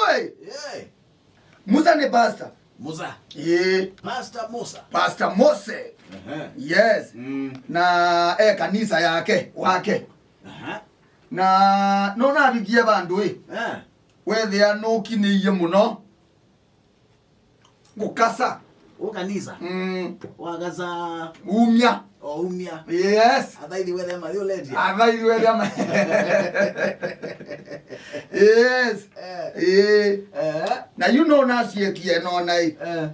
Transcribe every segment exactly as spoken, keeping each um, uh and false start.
Hey! Yeah. Musa nĩ pastor. Musa. Ĩĩ. Pastor Musa. Pastor Mose. Ehe. Yes. Mm. Na e kanisa yake, wake. Aha. Na no navikie vandũ ĩ. Eh. Wethĩa nũkinĩie mũno. Ngũkasa. Ũ kanisa? Mm. Wakasa. Umya. O umya. Yes. Athaithi wethe mathi ũletia. Athaithi wethe ma-, yes. Eh. Eh. Eh. Na you know nasiekie nona ĩ. Eh.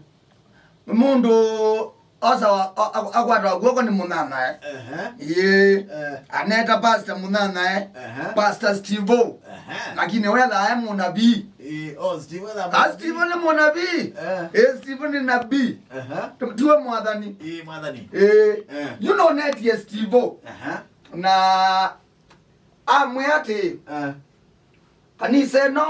Mũndũ osa wa-, a-, a-, akwatwa guoko nĩ mũnyanyae. Ehe. Ĩĩ. Eh. Aneta pastor mũnyanyae. Ehe. Pastor Stevo. Ehe. Lakini wethae mũnabii. Ĩĩ, oh, Stevo etha Ah, mũnabii. Stevo nĩ mũnabii. Eh. Ĩĩ, Stevo nĩ nabii. Ehe. Ti-, tiwe mwathani. Ĩĩ, mwathani. Ĩĩ. Eh. You know netie Stevo. Ehe. Na amwĩa atĩ, Eh. Kanisa ĩno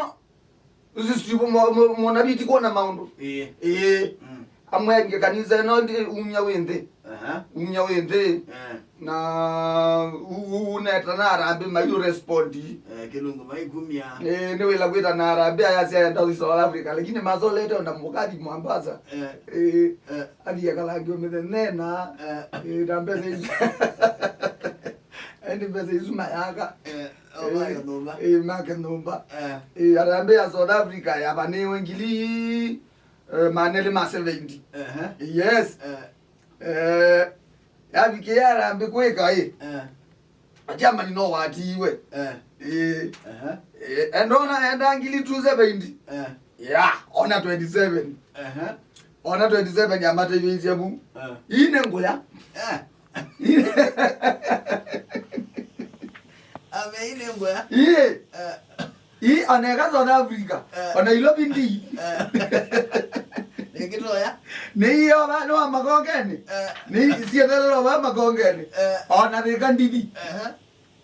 Ũsu Steve mwa-, mwa-, mwana viti kuona maũndũ. Ĩĩ. Ĩĩ. Mm. Amwenge kanisa ĩno ndi umya wĩ nthĩ. Aha. Umya wĩ nthĩ. Eh. Na u-, u-, uneta na arambe mayu respond. Eh, Kilungu maikumya. Eh, nĩ wĩla kwĩta na arambe aya syaenda South Africa, lakini masolete ona mũkathi Mombasa. Eh. Eh. Eh. Athi akalangiwe mĩthenya ĩna. Eh. Eh, na mbesa isu. Ĩndĩ mbesa isu mayaka. Eh. Oh, make nyũmba. Eh, make nyũmba. Eh. Eh, harambee ya South Africa yavanĩwe ngili, eh, maana elĩ ma seventy. Ehe. Yes. Eh. Eh, yavikie harambee kwĩka ĩ. Eh. Akyamani no watiiwe. Eh. Eh. Ehe. Eh, endona enda ngili two seventy. Eh. Yeah, ona twenty-seven. Ehe. Ona twenty-seven amateithĩisye vu. Eh. Ii nĩ ngũya. Eh. Ame ine ngwa. Ii. Eh. Ii oneka South Africa. Eh. Ona Nairobi ndi. Eh. Nĩkĩtoya. Nĩ iyo va nĩ wa makongeni. Eh. Nĩ siethelelo va makongeni. Eh. Ona Thĩka ndithi. Ehe.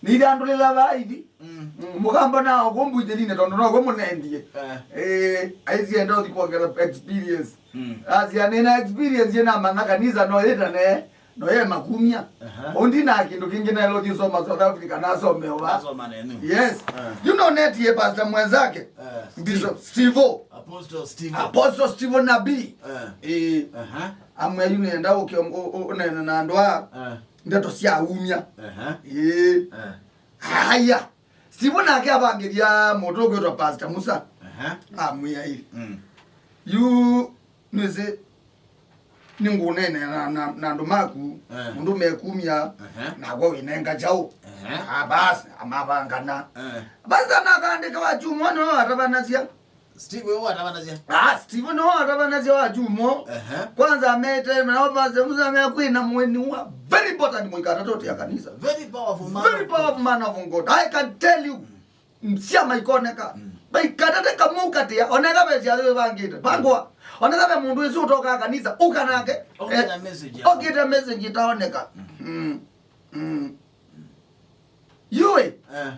Nĩ ithandũlĩla va ithi. Mm. Mm, mũkamba na okumbu iteline tondũ no kumũnendie. Eh. Eh, aisienda ũthi kuongera experience. Mm. Asia nina experience ina mana kanisa no yitane. No ye makumya. Aha. Undi na kindu kingi na elo soma South Africa na some ova. Nasoma nenu. Yes. Ah. You know netie pastor mwenzake. Eh, Bishop Stevo. Apostle Stevo. Apostle Stevo Nabii. Eh. Eh. Aha. Amwe yu nenda uke u-, u-, unene na andũ a Eh. Ndeto sya umya. Aha. Eh. Eh. Aya. Stevo nake avangĩthya mũndũ ũkwĩtwa Pastor Musa. Aha. Amwĩa ĩ. Mm. Yu nĩsĩ nĩngũneenea na, na, na andũ maku, Eh. mũndũ mekumya, Aha. nakwa wĩnenga kyaũ. Aha. Ah, basi, amavangana. Eh. Basi anathandĩka wa chuma nĩwe watavanasya. Steve, wewe watavanasya? Ah, Steve no watavanasya wa chumo. Ehe. Kwanza amete na basi mzame kwina mweni wa very important mwikatatote ya kanisa. Very powerful man. Very powerful man of God. I can tell you. Mm. Msia maikoneka. Mm. Maikatate kamukatia oneka besi ya bangite. Bangwa. Oneka be mundu isi utoka kanisa ukanake. Okita message ya. Okita message itaoneka. Mm. Mm. Mm. Yue. Eh.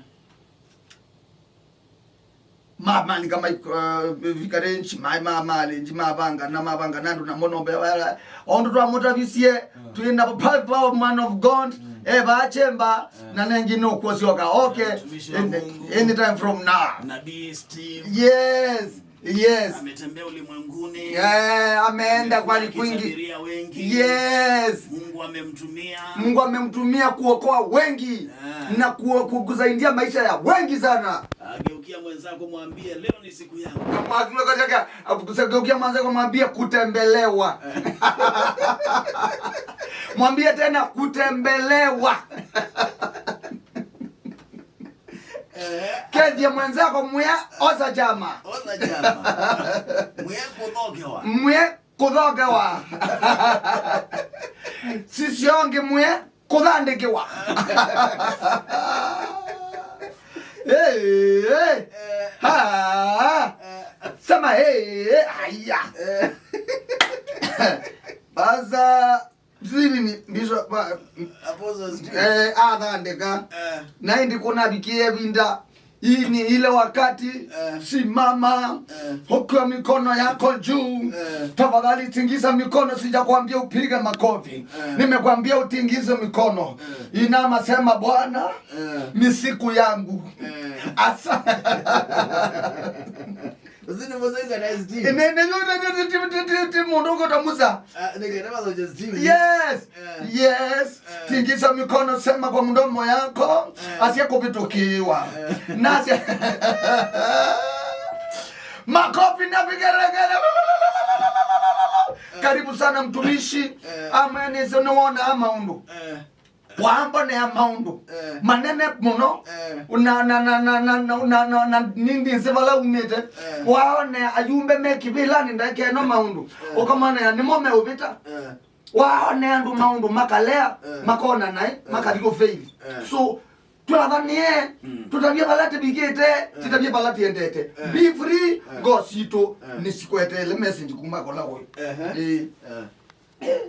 Mamalika mai, uh, vikare nchi mai ma male nchi mavanga na mavanga nandu na mono be wala ondu twa mutavisie Mm. twina papa man of God Mm. eva chemba Mm. na nengi no kuosioka. Okay. Mtumishi wa Any- Mungu. Anytime from now. Nabii Steve. Yes. Yes. Ametembea ulimwenguni. Yeah, ameenda kwani kwingi. Akitabiria wengi. Yes. Mungu amemtumia. Mungu amemtumia kuokoa wengi Yeah. na ku-, ku-, kusaidia maisha ya wengi sana. Ageukia mwenzako, mwambie, "Leo ni siku yangu." Kama akiwa katika, akugeukia mwenzako, mwambie, "Kutembelewa." Eh. Mwambie tena, "Kutembelewa." Eh. Kethia mwenzako, mwĩa, "Osa chama." Osa chama. Mwĩa kũthokewa. Mwĩa kũthokewa. Sisyo ngĩ mwĩa kũthandĩkĩwa. Hey, hey. Eh. Ha. Eh. Sema hey, hey, aya. Eh. Basa, siri ni, ndizo, ba, Apostles two. Eh, athandĩka. Eh. Na indi kuna bikie vinda. Hii ni ile wakati, Eh. simama, Eh. ukiwa mikono yako juu. Eh. Tafadhali tingiza mikono, sijakwambia upige makofi. Eh. Nimekwambia utingize mikono. Eh. Inama, sema, "Bwana, Eh. ni siku yangu." Eh. Asa-, Ũsu nĩ Musa kana Steve? Nĩ, nĩ, nĩ, nĩ, nĩ, ti, ti, ti, ti mũndũ ũkwĩtwa Musa. Ah, nĩ kenda mathonje Steve. Yes. Eh. Yes. Eh. Tingisha mikono, sema kwa mdomo yako, eh, asia kũvĩtũkĩwa. Eh. Nasia. Makofi na vigeregere. Eh. Karibu sana mtumishi. Eh. Amen. Iso nĩ wona maũndũ. Eh. Wambonea maũndũ, eh, manene mũno, eh, na, na, na nĩndĩsĩ vala umĩte. Eh. Waonea ayumbe me kĩvĩlanĩ ndeke ĩno maũndũ, eh, ũkamonea nĩmo meũvĩta. Eh. Waonea andũ maũndũ makalea, eh, makona naĩ, eh, makathi kũfail. Eh. So, twathanĩe, mm, tũtavye vala tĩvikĩte, eh, tĩtavye vala tĩendete. Eh. Be free, eh, ngoo sitũ, eh, nĩsikweteele message kuma kũla ũĩ. Ehe. Ĩĩ. Eh.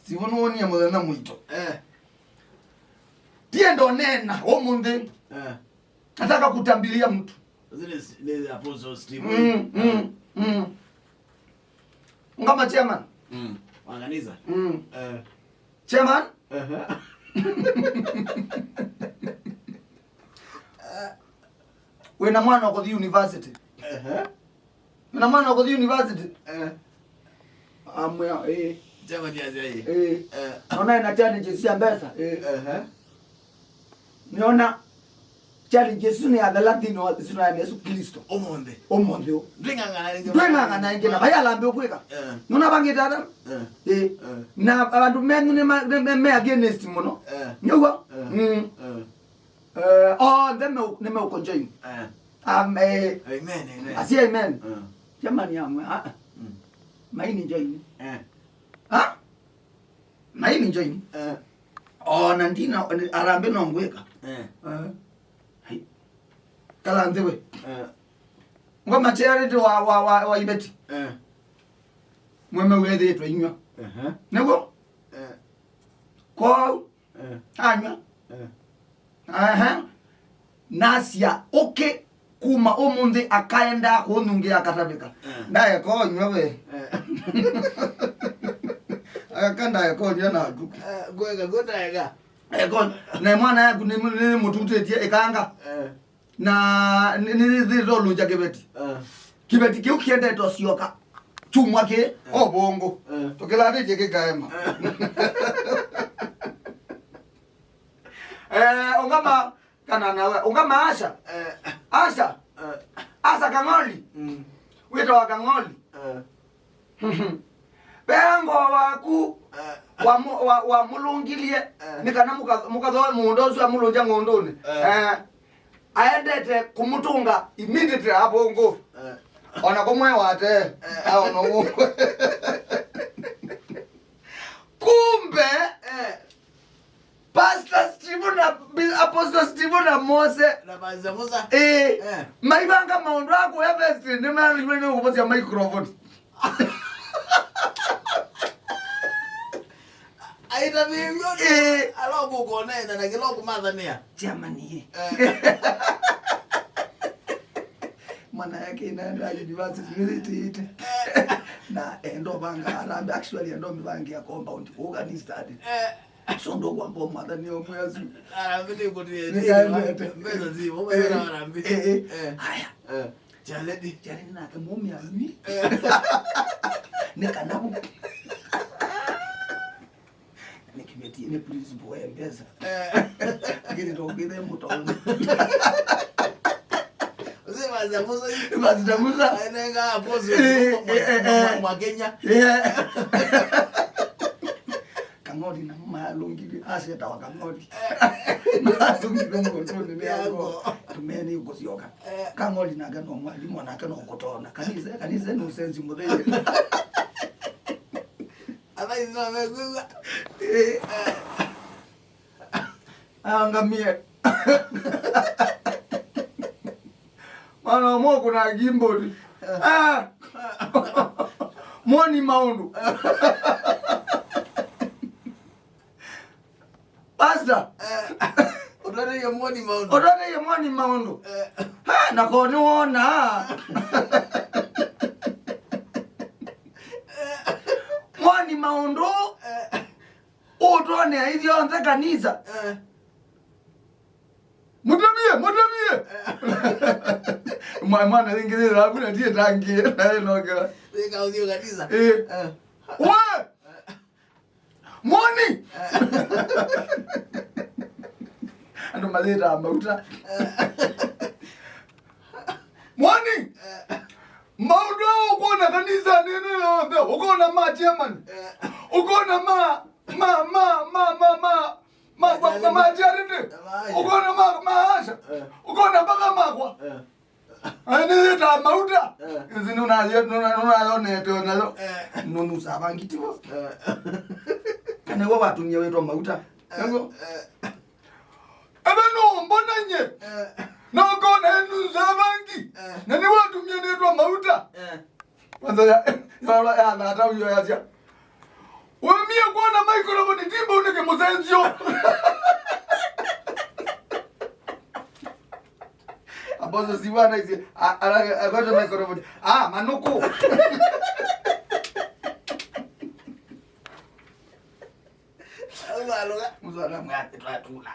Sivo nĩwonie mũthenya mũito. Eh. Ndienda ũneena ũmũnthĩ. Eh. Nataka kutambilia mtu. This is, this is Apostle Steve. Mm, mm, mm. Ngama chairman. Mm. Wa kanisa. Mm. Eh. Chairman. Ehe. Wĩna mwana ũkũthi university. Ehe. Wĩna mwana ũkũthi university. Eh. Amwĩa, ĩĩ. Chama cha zai. Ĩĩ. Eh. Nona ena challenges cia mbesa. Ĩĩ. Ehe. Nĩona challenges isu nĩ athela nthĩnĩ wa ĩsina ya Yesu Kristo. Ũmũnthĩ. Ũmũnthĩ ũũ. Ndwĩng'ang'ana ĩngĩ. Ndwĩng'ang'ana ĩngĩ na vai alambĩ ũkwĩka. Eh. Nona vangĩte ata? Eh. Ĩĩ. Eh. Na andũ menyu nĩ ma-, nĩ me, me against mũno. Eh. Nĩguo? Eh. Mm. Eh. Eh, onthe me-, nĩ meũkũjoin. Eh. Am-, eh, amen, amen. Asia amen. Eh. Jamani amwe, ah, ah. Mm. Maini join. Eh. Ah? Maini join. Eh. Ona ndina, arambe no ngwĩka. Eh. Eh. Hai. Kala nthĩ we. Eh. Ngoma charity wa, wa, wa, wa Ibeti. Eh. Mweme wethĩtwe inywa. Ehe. Nĩguo? Eh. Kwou. Eh. Anywa. Eh. Aha. Nasya ũkĩ kuma ũmũnthĩ akaendaa kũnungĩa akatavĩka. Eh. Ndaeka ũnywa we. Eh. Aka ndaeka ũnywa naku. Eh, ngweka, ngweka. Eko, na mwana yaku nĩ, nĩ mũtutĩtie ĩkanga. Eh. Na nĩ, nĩ, nĩ, nĩthĩte ũlũngya kĩveti. Eh. Kĩveti kĩu kĩendete ũsyoka kyumwa kĩ, eh, o vũngũ. Eh. Tũkĩlatĩtye kĩkaema. Eh. Eh, ũngama, kana nawe, ũngama Asha. Eh. Asha. Eh. Asha Kang'oli. Mm. Wĩtawa Kang'oli. Eh. Vea ngoo waku, eh, wa mu-, wa, wa mũlũngilye, eh, nĩ kana mũka-, mũkathoe mũũnda ũsu amũlũngya ng'ũndũnĩ. Eh. Eh, aendete kũmũtũnga immediately avũngũ. Eh. Ona kũmwe wate, eh, aona ũu. Kumbe, eh, Pastor Steve na Bi-, Apostle Steve na Mose. Na Pastor Musa. Eh. Eh. Maivanga maũndũ a kũya vesti nĩ malĩwe nĩ kũvosya microphone. Aitavĩw'o nĩ, eh, ala ũkũkonena na kĩla ũkũmathanĩa. Chairman ye. Eh. Mwana yake inaenda university nĩyĩtĩĩte. Eh. Na endo vanga arambe, actually endo mĩvangia compound kũũ kanisa. Eh. So ndũkwamba mwathani ũmwe asu. Harambee nĩkũtie. Nĩkaendete. Mbesa zi, ũmwe, eh, na harambee. Eh, eh. Eh. Haya. Eh. Charity. Charity nake mũmĩanui. Eh. Nĩ kanavu. Nĩ kĩveti, nĩ principal wa Mpesa. Eh. Ngĩrĩ tũkĩthe mũtonyi. Ũsĩ Pastor Musa. Pastor Musa. Aenenga apostle, eh, mwa, eh, eh, mwa, eh, mwa Kenya. Yeah. Kang'oli na malũngilye, asetawa Kang'oli. Malũngilye ng'ũndũnĩ nĩ ango. Tumeni ũkũsyoka. Eh. Kang'oli nake no mwalimũ, nake no kũtona. Kanisa, kanisa nĩ ũsenzi mũthei. Athaithi no mekwĩw'a. Eh. Angamie. Mwana wa moko na gimbodi. Ah. Mwoni maũndũ. Pastor. Eh. Ũtwatĩie mwoni maũndũ. Ũtwatĩie mwoni maũndũ. Eh. Ha, na ko nĩwona. Mwoni maũndũ. Eh. Ũtwonea ithyonthe kanisa. Eh. Mũtavie, mũtavie. Eh. Mwa- mwana ĩngĩ yĩ thavu na ndiĩ tangie, na ĩnokela. Wĩka ũthiũ kanisa. Eh. Eh. We! Moni! Andũ mayĩtaa mauta. Moni! Maũndũ aa ũkwona kanisanĩ ĩno yonthe, ũkona ma chairman, ũkona ma, ma, ma, ma, ma, ma, ma, ma, ma, ma charity, ũkona ma, ma asha, ũkona mpaka makwa. Nĩyĩtaa mauta. Eh. Ĩsi nũnayo-, nũna-, nũnayonete onayo. Eh. Nũnusaa vangi tivo. Eh. Kana iwe watumie wĩtwa mauta. Eh, nĩguo. Eh. Eve nũmbonany'e. Eh. Na ũkona ĩnusaa vangi. Eh. Na nĩwatumie nĩtwa mauta. Eh. Kwanza ya, ya, ya, ya, ya, ya, ya, ya. Wemie kwona microphone timbo uneke mũsenzio. Apostle Siwana isi, a-, ara-, akwete microphone. Ah, manuku. Ugaluga. Mzwana mwati twatula.